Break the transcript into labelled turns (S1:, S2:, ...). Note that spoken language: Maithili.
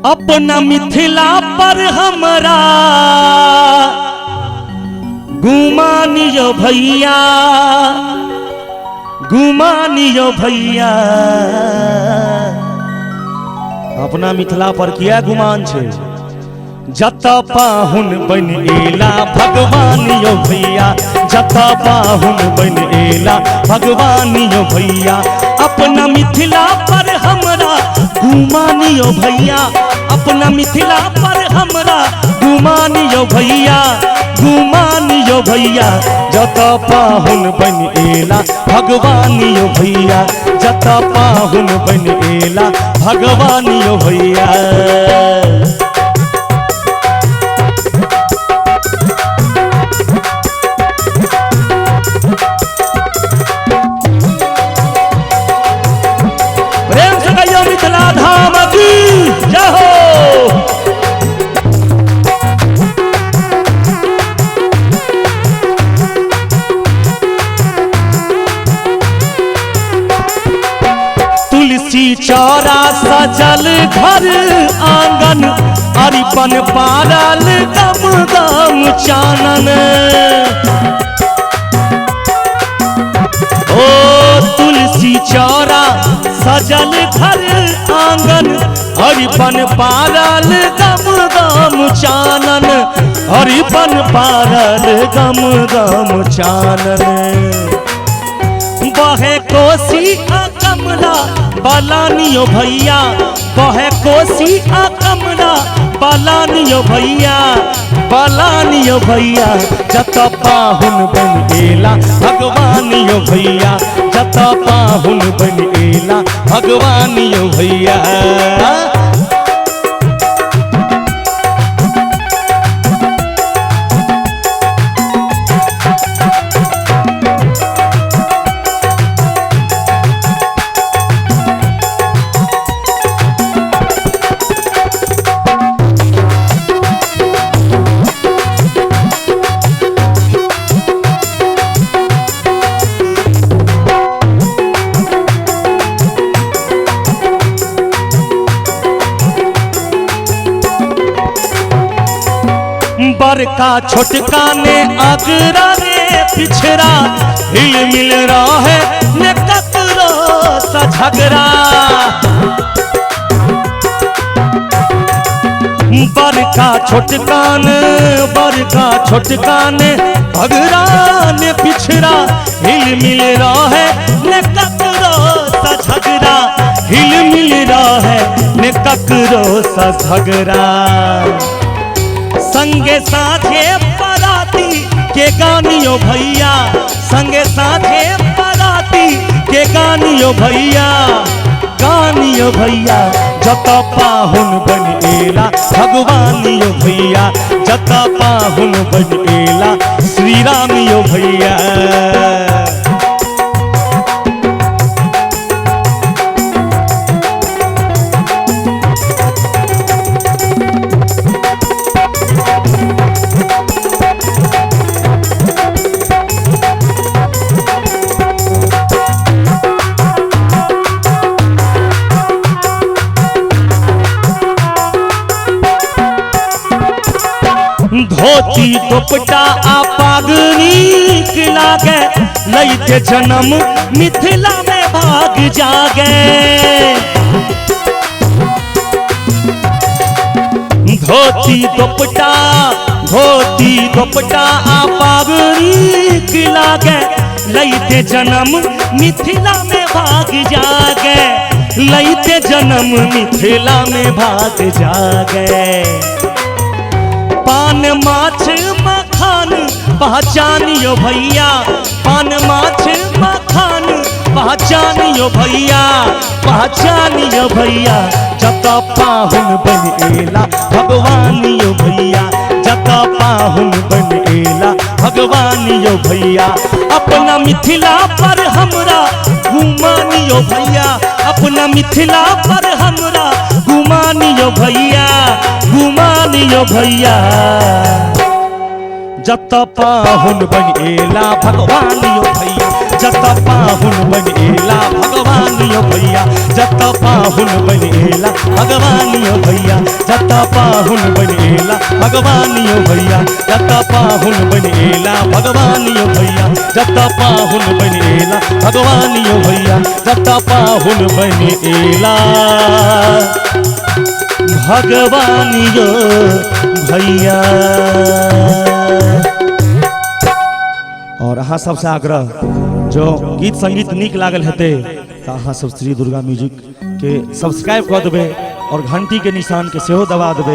S1: अपना मिथिला पर हमरा गुमानियो भैया, गुमानियो भैया। अपना मिथिला पर किया गुमान छे? जत पाहुन बन एला भगवान यो भैया, जत पाहुन बन एला भगवान यो भैया। अपना मिथिला पर हमरा गुमानियो भैया, अपना मिथिला पर हमरा गुमानियो भैया, गुमानियो भैया। जत पाहुन बन एला भगवान यो भैया, जत पाहुन बन एला भगवान यो भैया। प्रेम से कहियो मिथिला धाम की जय हो। तुलसी चौरा सजल घर आंगन, अरिपन पारल गम गम चानन। ओ तुलसी चौरा सजल घर आंगन, अरिपन पारल गम गम चानन, अरिपन पारल गम गम चानन। बहे कोसी आ कमला बलानियो भैया, बहे कोसी आ कमला बलानियो भैया, बलानियो भैया। जत पाहुन बन एला भगवान यो भैया, जत पाहुन बन एला भगवान यो भैया। बड़का छोटका ने अगरा ने पिछड़ा, हिल मिल रहा है ने ककरो सा झगड़ा। बड़का छोटका ने, बड़का छोटका ने अगरा ने पिछड़ा, हिल मिल रहा है ने ककरो सा झगड़ा, हिल मिल रहा है ने ककरो सा झगड़ा। संगे साथे पराती के गानियो भैया, संगे साथे पराती के गानियो भैया, गानियो भैया। जत पाहुन बन एला भगवान यो भैया, जत पाहुन बन एला श्री राम यो भैया। धोती दोपटा आ पाग नीक लागे, लैते जन्म मिथिला में भाग जागे। धोती दोपटा, धोती दोपटा आ पाग नीक लागे, लैते जन्म मिथिला में भाग जागे, लैते जन्म मिथिला में भाग जागे। पान माछ मखान पहचानियो भैया, पान माछ मखान पहचानियो भैया, पहचानियो भैया। जत पाहुन बन एला भगवान यो भैया, जत पाहुन बन एला भगवान यो भैया। अपना मिथिला पर हमरा गुमानियो भैया, अपना मिथिला पर हमरा गुमानियो भैया, गुमानियो भैया। जत पाहुन बन एला भगवान यो भैया, जत पाहुन बन एला भगवान। भगवान यो भैया, जत पाहुन बनि एला भगवान यो भैया, जत पाहुन बनि एला भगवान यो भैया, जत पाहुन बनि एला भगवान यो भैया, जत पाहुन बनि एला भगवान यो भैया, जत पाहुन बनि एला भगवान यो भैया। और अहाँ सबसे आग्रह, जो गीत संगीत नीक लागल हेतै तऽ अहाँ सब श्री दुर्गा म्यूजिक के सब्सक्राइब कऽ देबै और घंटी के निशान के सेहो दबा देबै।